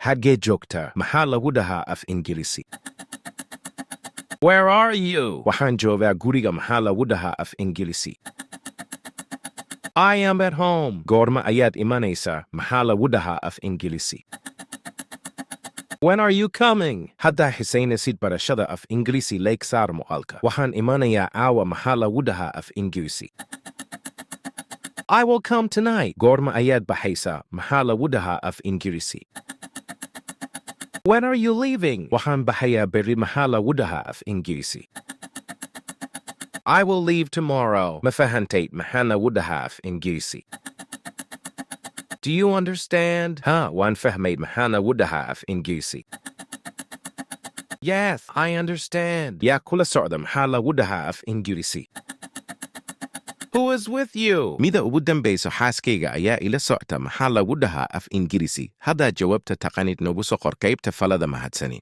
Xaggee joogtaa? Maxaa lagu dhahaa af Ingirisi? Where are you? Waxaan joogaa guriga. Maxaa lagu dhahaa af Ingirisi? I am at home. Goorma ayaad imanaysaa? Maxaa lagu dhahaa af Ingirisi? When are you coming? Haddaa xiisaynaysid barashada af Ingirisi, like saar muuqaalka. Waxaan imanayaa caawa. Maxaa lagu dhahaa af Ingirisi? I will come tonight. Goorma ayaad baxaysaa? Maxaa lagu dhahaa af Ingirisi? When are you leaving? Waxaan baxayaa berri. Maxaa lagu dhahaa af Ingirisi? I will leave tomorrow. Ma fahantay? Maxaa lagu dhahaa af Ingirisi? Do you understand? Haa, waan fahmay. Maxaa lagu dhahaa af Ingirisi? Yes, I understand. Yaa kula socda? Maxaa lagu dhahaa af Ingirisi? Who is with you? Mida ugu dambayso, xaaskayga ayaa ila socta. Maxaa lagu dhahaa af Ingirisi? Haddaad jawaabta taqanid, nagu soo qor qaybta faallada. Mahadsanid.